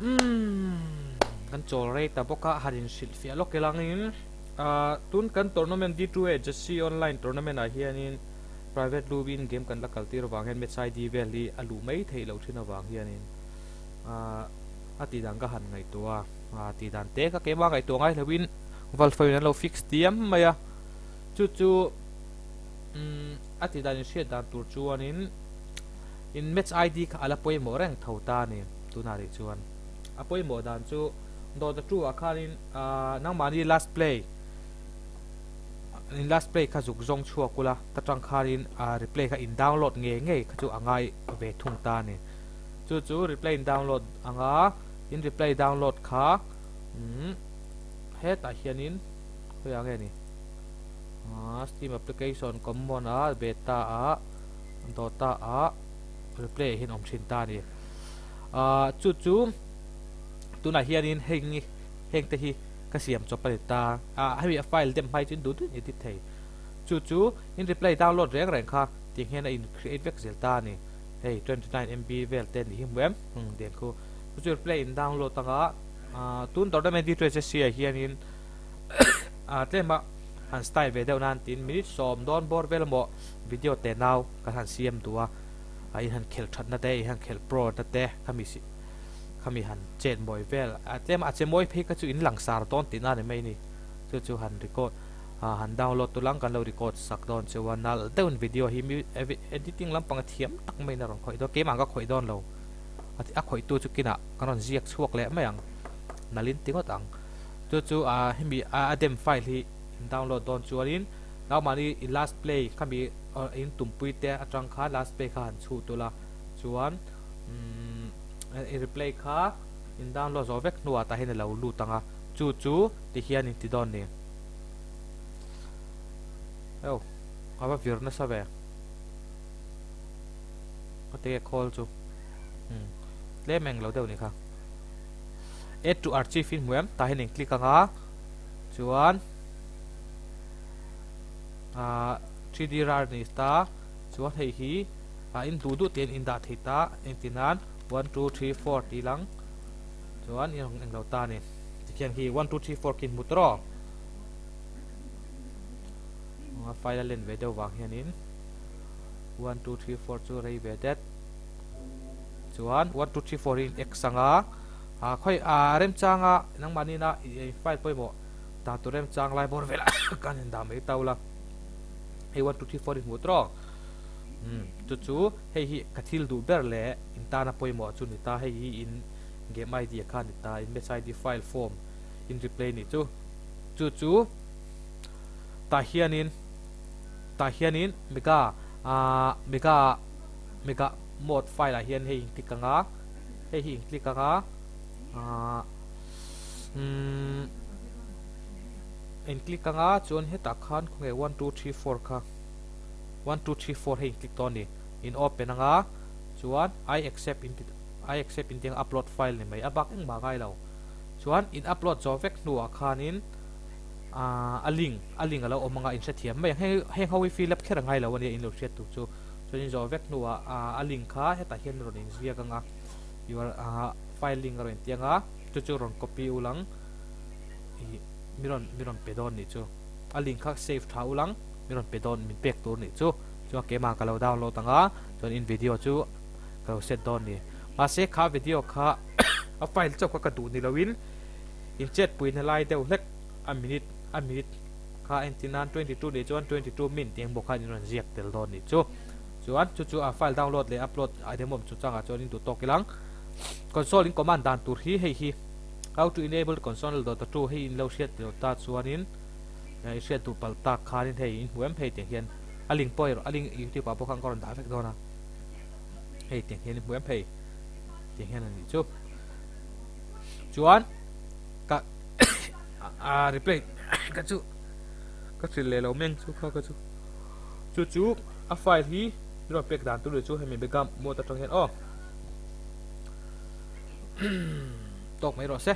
Umm kan chawl rei ta bawk a, han inhrilh fiah lawk ila angin ah tun kan tournament D2A Jesse online tournament ah hianin private lobby in game kan la kal tir avang hian match ID vel hi a luh mai theih loh thin avang hianin ah a tih dan ka han ngaihtuah a, ah tih dan te kha keimah ngaihtuah ngai lo in Valfawin an lo fix diam mai a, chu chu umm a tih dan inhriat dan tur chuanin in match ID kha a la pawimawh reng tho ta a ni tunah rih chuan a pawimawh dan chu Dota 2 ah khanin ah nangmahni last play in last play kha zuk zawng chhuak ula ta tang khanin ah replay kha in download ngei ngei kha chu a ngai ve thung ta a ni chu chu replay in download anga in replay download kha umm hetah hianin khawiah nge ni ah steam application common ah beta ah Dota ah replay ah hian awm thin ta a ni. Ahh chu chu tunah hianin heng heng te hi ka siam chawp a ni ta. Ah hemi a file dem hmai chu in duh duhin edit thei. Chu chu in replay download reng reng kha tiang hian a in create vek zel ta a ni. Hei 29 MB vel te ni hi hmu em? Umm tiang khu. Chu chu replay in download anga ah tun tournament D2HSC ah hianin ah tlem a han style ve deuh nan tiin minute sawm dawn bawr vel emaw Video te nau kan han siam duh a, a in han khelh that na te, in han khelh pro na te khami si khami han chet mawi vel a tlem a che mawi phei kha chu in langsar dawn tihna a ni mai ni. Chu chu han record ah han download tu lang kan lo record sak dawn chu a nalh deuhin video hi mi editing lampang a thiam tak maiin a rawn khawih dawn keimah ka khawih dawn lo a khawih tu chu kinah kan rawn ziak chhuak leh mai ang nalhin ti ngawt ang. Chu chu ah hemi a dem file hi in download dawn chuanin. Naumahni i last play khami in tumpui te atang khan last play kha han chhut ula chuan umm i replay kha in download zawh vek hnuah tah hian alo lut ang a chu chu ti hian in ti dawn ni eo a va vir nasa ve ka ti nge call chu umm tlem eng lo deuh ni kha add to archive in hmu em tah hian in click ang a chuan. ah 3D rar ni ta chuan hei hi ah in duh duh te in dah thei ta engti nan 1 2 3 4 tih lang chuan in rawn englo ta ni tikhian khi 1 2 3 4 khi in hmu tawh a file a len ve deuh vang hianin 1 2 3 4 chu rei ve det chuan 1 2 3 4 hi in x anga ah khawi ah remchanga nangmahni na file pawimawh Dah tur remchang lai bawr velah kan in dah mai tau la. Hei 1 2 3 4 i hmuh tawk. Um chu chu hei hi ka thil duh ber leh in tana pawimawh chu ni ta hei hi in game ID a kha ni ta in match ID file form in replay ni chu. Chu chu tah hianin tah hianin mega ah mega mega mode file ah hian hei in click anga hei hi in click anga ah Umm in click anga chuan hetah khan khawnge 1 2 3 4 kha 1 2 3 4 hei in click dawn ni in open anga chuan I accept in ti I accept in tiang upload file ni mai a bak engmah ngai lo chuan in upload zawh vek hnuah khanin ah a link a link alo awm anga in hrethiam mai ang heng heng ho hi fill up kher a ngai lo ania in lo hriat tur chu chuan in zawh vek hnuah ah a link kha hetah hian rawn inziak anga your ah file link a rawn intiang a. Chu chu rawn copy ulang ih mi rawn mi rawn pe dawn nih chu a link kha save tha ulang mi rawn pe dawn min pek tur nih chu chuan keimah ka lo download ang a chuan in video chu ka lo set dawn ni mahse kha video kha a file chauh kha ka duh ni lo in in chet pui na lai deuh hlek a minute a minute kha entir nan 22 nih chuan 22 min tih ang bawk khan in rawn ziak tel dawn nih chu chuan chu chu a file download leh upload a demawm chungchangah chuan in duh tawk ilang. Console in command dan tur hi hei hi how to enable console dota 2 hei in lo hriat loh ta chuanin i hriat duh palh tak khanin hei in hmu em hei tiang hian a link pawh erawh a link youtube ah pawh khan ka rawn dah vek dawn a hei tiang hian in hmu em hei tiang hian a nih chu chuan ka a replay ka chu ka hrilh leh lo meng chu kha ka chu chu chu a file hi rawn pek dan tur chu hemi backup mode atang hian aw. Tawk mai rawh se.